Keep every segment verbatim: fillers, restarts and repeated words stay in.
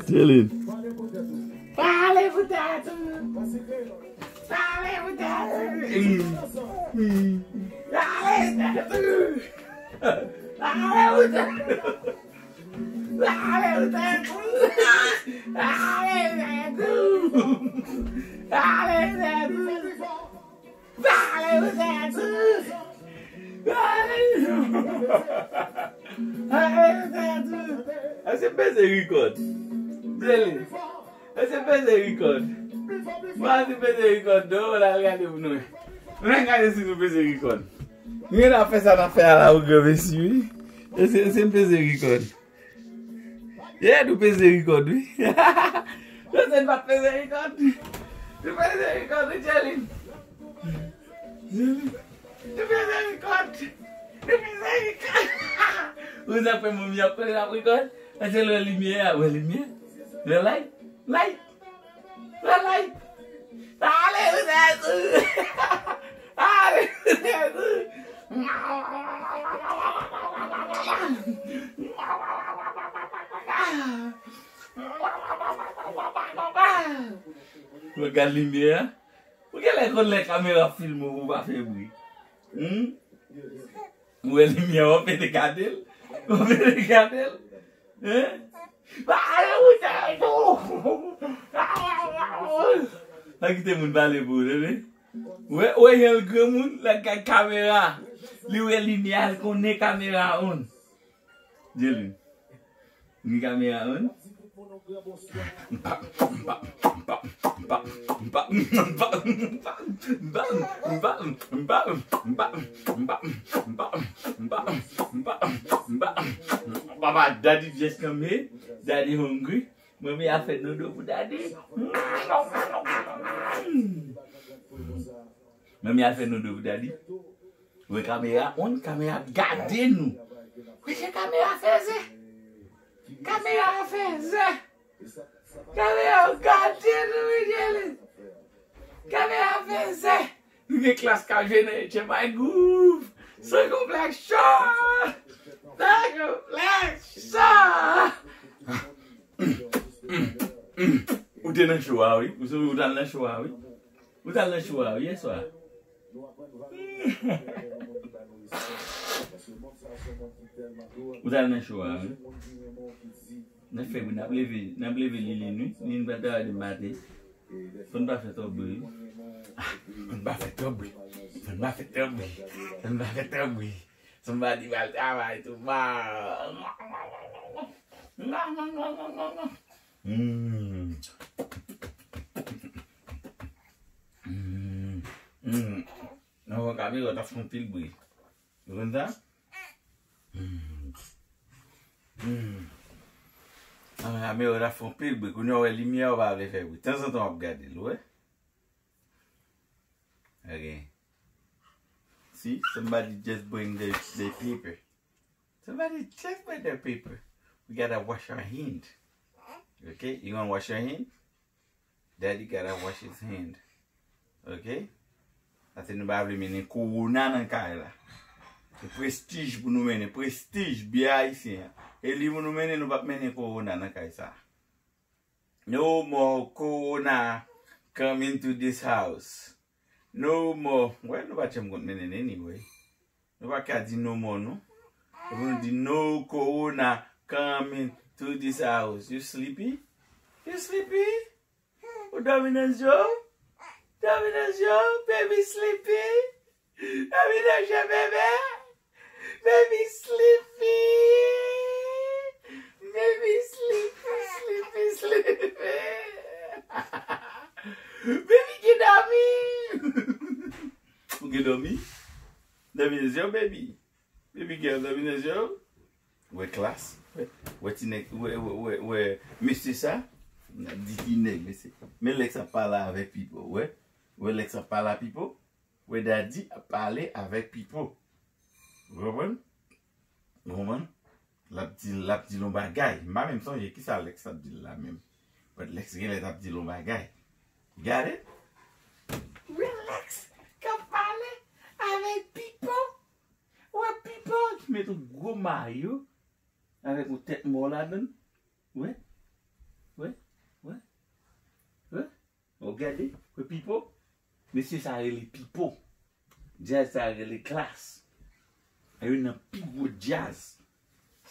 Jelin. Pale pou tèt ou. Pale pou tèt ou. Pale pou tèt ou. Pale pou tèt ou. Pale pou tèt ou. Pale pou tèt ou. Pale pou tèt ou. Pale pou tèt ou. Pale pou tèt ou. Èske m peze rikòd? Jelin. Èske m peze rikòd? Mwen anvi peze rikòd non, la gade pou nou. Mwen gade si nou peze rikòd. Mwen ap fè sa n ap fè a la ou granmesi wi. Èske, èske m peze rikòd? Yeah, nou peze rikòd wi. Èske n pa peze rikòd? Nou peze rikòd wi, Jelin. Jelin. Nou peze rikòd. Nou peze rikòd. Ou sa fè moun ap konnen n ap rikòd? Èske l wè limyè a? Wè limyè? Wè light? Light? Wè light? Ale ou tèt ou. Ale ou tèt ou. Gad limyè a. Ou genlè konn lè kamera ap filme w pou w pa fè bri. Hmm? Ou wè limyè w ap pete gade l? W ap pete gade l? Hein? Pa kite moun pale pou ou, tande? Ou wè, ou wè jan l granmoun, l ap gad kamera. Li wè limyè a, l konnen kamera on. Jelin. Gen kamera on? Papa, daddy just come here. Daddy hungry. Manmi a fè dodo pou daddy. Manmi a fè dodo pou daddy. Wè kamera on, kamera ap gade nou. Mesye, kamera fèzè. Kamera fèzè. Kamera ap gade nou wi, Jelin. Kamera fèzè. Nou gen Klass k ap jwe nan H M I Groove. Sangon Black Show. Sangon Black Show. Ou te nan show a wi. Ou sou, ou t al nan show a wi. Ou t al nan show a wi yè swa. Ou t al nan show a wi. N ap fè bri, n ap leve, n ap leve Lilin wi. Lilin pral travay demen maten. Fò n pa fè twòp bri wi. Fò n pa fè twòp bri. Fò n pa fè twòp bri. Fò n pa fè twòp bri. Somebody pral travay tou. Hmm. Hmm. Hmm. Nan yon kamera, w t ap fè yon pil bri. Ou konn sa? Hmm. Hmm. Nan yon kamera, w t ap fè yon pil bri. Kounye a, w wè limyè, w pa vle fè bri. Tanzantan, w ap gade l, ou wè? Ok. See, somebody just bring the, the paper. Somebody just bring the paper. We gotta wash our hand. Okay? You gonna wash your hand? Daddy gotta wash his hand. Okay? Paske nou pa vle mennen kowona nan kay la. Se prestij pou nou mennen. Prestij, byen ayisyen an. E li pou nou mennen, nou p ap mennen kowona nan kay sa. No more corona coming to this house. No more. Well, nou pa t janm konn mennen anyway. Nou pa ka di no more, non. Fòk nou di no corona coming to this house. You sleepy? You sleepy? Ou dòmi nan zye w? Dòmi nan zye w? Baby sleepy? Dòmi nan zye bebe? Baby sleepy. Baby sleepy, sleepy, sleepy. Baby gen dòmi. Ou gen dòmi? Dòmi nan zye w, baby. Baby girl, dòmi nan zye w. Wè Klass. Wè, wè ti nèg, wè, wè, wè, wè mesye sa. N ap di ti nèg, mesye. Men Lex ap pale avèk Pipo, wè. Wè Lex ap pale a Pipo. Wè Daddy ap pale avèk Pipo. Ou konprann? Ou konprann? L ap di, l ap di l yon bagay. M pa menm sonje kisa Lex ap di l la menm. But Lex genlè t ap di l yon bagay. Gade. Wè Lex k ap pale avèk Pipo. Wè Pipo ki met yon gwo mayo. Avèk yon tèt mò ladan l. Wi. Wi. Wi. Wi. Ou gade, wi, Pipo. Mesye sa rele Pipo. Djaz sa rele Klass. Youn nan pi gwo djaz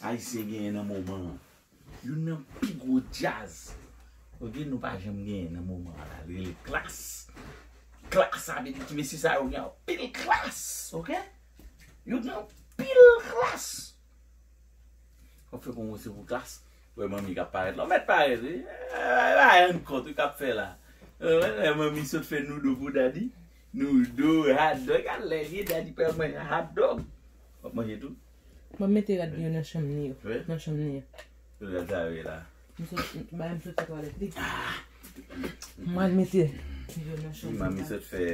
ayisyen genyen nan moman an. Youn nan pi gwo djaz. Oke, nou pa janm genyen nan moman an la. Li rele Klass. Klass, sa vle di ti mesye sa yo gen anpil klas. Oke? Yo gen anpil klas. Fòk fè pwomosyon pou Klass. Wè manmi k ap parèt la. Ou mèt parèt, wi. E pa ann kont wi k ap fè la. Wè, wè, manmi sot fè noudo pou Daddy. Noudo, hot dog, a lè vye Daddy pral manje hot dog. W ap manje tou? Mwen mete rad li yo nan chanm li yo. Wi. Nan chanm li yo. Rad sa yo la. M sot, m, ba m sot fè twalèt li. Mwen mete yo nan chanm li. Manmi sot fè,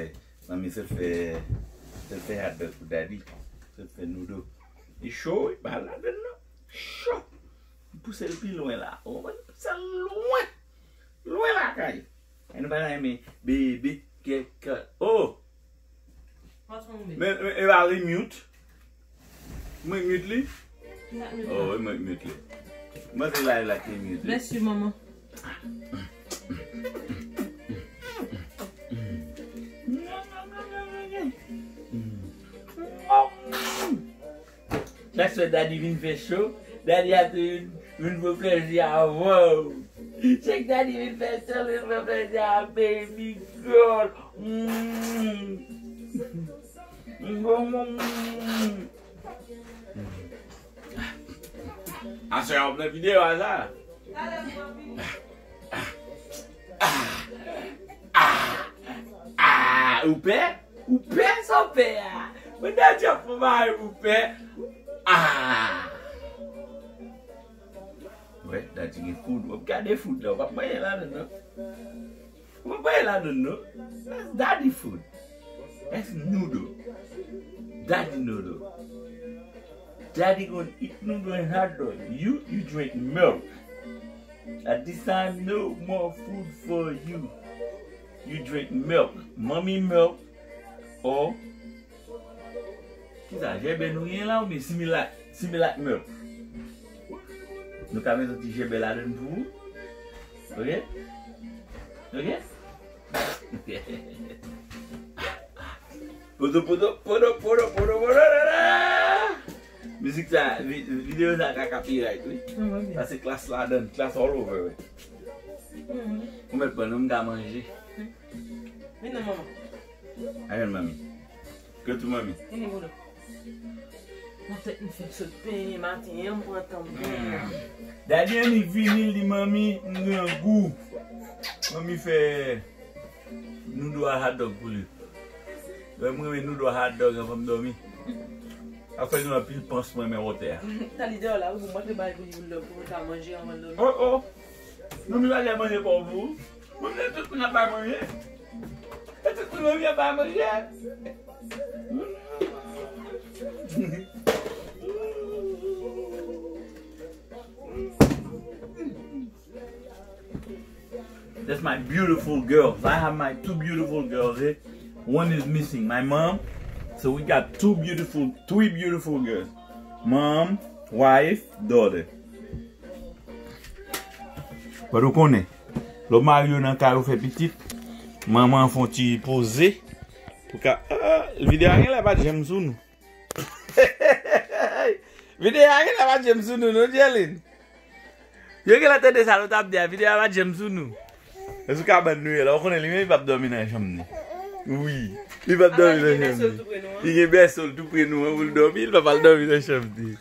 manmi sot fè, sot fè hot dog pou Daddy. Sot fè noudo. Li cho, wi, pa al ladann non. Cho. Li pouse l pi lwen la. Ou konprann? Li pouse l lwen. Lwen lakay. E nou pa ta renmen bebe kèk. Oh! Men, men, e pa li mute. Mwen mute li? Oh, wi, mwen mute li. Mwen se la, la ki mute li. Bless you, mama. That's why Daddy vin fè cho. Daddy a tou vin, vin pran plezi avè w. Chak Daddy vin fè cho, vin pran plezi a baby girl. Mm. Aswè a w ap nan videyo a sa? Ah, ou pè? Ou pè? Sa w pè a? Mwen Daddy ap fè bagay pou pè. Ah! Wè, Daddy gen food. W ap gade food la, w p ap manyen ladann non. Ou pa pale ladann non. That's Daddy food. That's noodle. Daddy noodle. Daddy gonna eat noodle and hot dog. You, you drink milk. At this time, no more food for you. You drink milk. Mommy milk or Kisa, jèbè nou gen la oubyen Similac, Similac milk? Nou ka met yon ti jèbè ladann pou ou. Oke? Oke? Poto, poto, poto, poto, poto, poto, la, la. Mizik sa, vi-, videyo sa ka copyright, wi. Sa se Klass ladann, Klass all over, wi. Ou mèt pran non, m ka manje. Vin non, manman. Ayon, manmi. Ke tou, manmi. Vini, Bodo. Mwen tèt m fè sot penyen maten an, m pran tan m penyen. Daddy annik vini, li di, manmi, m grangou. Manmi fè noodle a hot dog pou li. Lè mwen renmen noodle a hot dog anvan m dòmi. Sa fè nou anpil pans mwen men wotè a. Talè deyò la, wi, pou m antre bay pou li pou l ka manje anvan l dòmi. Oh, oh. Manmi pa gen manje pa w pou ou. Manmi, tout moun ap bay manje. E tout moun manmi ap bay manje. That's my beautiful girls. I have my two beautiful girls, eh? One is missing, my mom. So we got two beautiful, three beautiful girls. Mom, wife, daughter. But ou konnen, lè w mari yo nan kay ou fè pitit, manman an fè yon ti poze. Pou ka, ah, videyo a genlè pa t janm sou nou. Videyo a genlè pa t janm sou nou, non, Jelin? Yo genlè tande sa nou t ap di a, videyo a pa t janm sou nou. E sou kabann nou ye la, ou konnen li menm li p ap dòmi nan chanm li. Wi, li p ap dòmi nan chanm li. Li gen bèso l tou pre nou an pou l dòmi, li p ap al dòmi nan chanm li.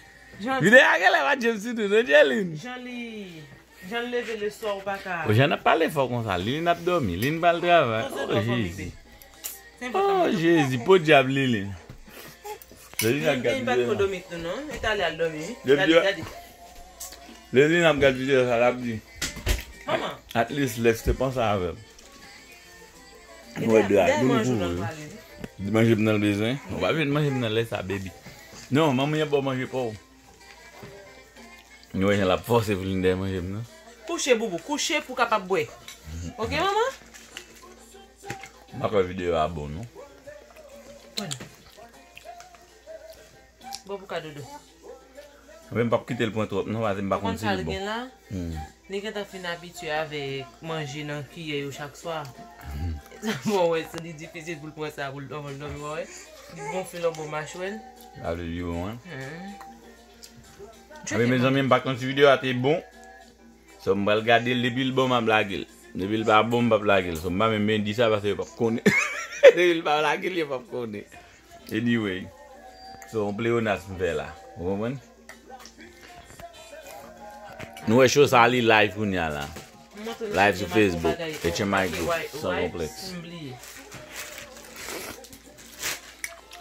Videyo a genlè pa t janm sou nou, non, Jelin? Jan li, jan l leve le swa ou pa ka. O, jan n ap pale fò konsa, Lilin ap dòmi, Lilin pral travay. O, Jezi. O, Jezi, podyab Lilin. Lilin ap gad videyo la. Lilin pa t ko dòmi tou non. E talè al dòmi, wi. Gade, gade. Lilin ap gad videyo sa, l ap di, manman, at least Lex te panse avè m. Mwen dra, nou kouvri. Manje m nan l bezwen. Ou pa vin manje m nan lè sa, baby. Non, manman an ba w manje pa w. Nou wè jan l ap fòse pou l vin dèyè manje m nan. Kouche, boubou, kouche pou w kapab bwè. Oke, manman? M pa kwè videyo a bon, non. Bon pou ka dodo. Mwen, m p ap kite l pran twòp, non, paske m pa konn si l bon. Konn sa l gen la? Li gentan fin abitye avèk manje nan kiyè yo chak swa. Sa bon, wè, se li difisil pou l pran sa pou l anvan l dòmi, wè. Li gonfle nan bò machwè l. Sa vle di bon, wi. Anben, mezanmi, m pa konn si videyo a te bon. So, m pral gade l, depi l bon, m ap lage l. Depi l pa bon, m p ap lage l. So, m pa menm byen di sa paske yo p ap konnen. Depi l pa lage l, yo p ap konnen. Anyway. So, yon pleyonas m fè la. Ou konprann? Nou wè show sa li live kounye a la. Live sou Facebook, H M I Group, Sans Complexe.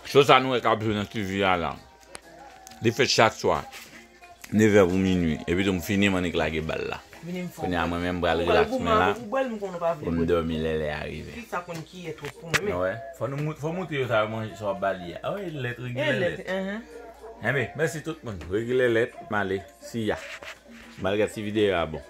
Show sa nou wè k ap jwe nan T V a la. Li fèt chak swa. Nevè pou minui. Epi tou m fini, m annik lage bal la. Kounye a mwen menm m pral relax men la. Pou m dòmi lè lè a rive. Fò nou fò moutre yo sa yo manje sa w ap ba li a. Ah wi, lèt, regilè lèt. Enben, mèsi tout moun. Regilè lèt, m ale. Si ya. M al gad si videyo a bon.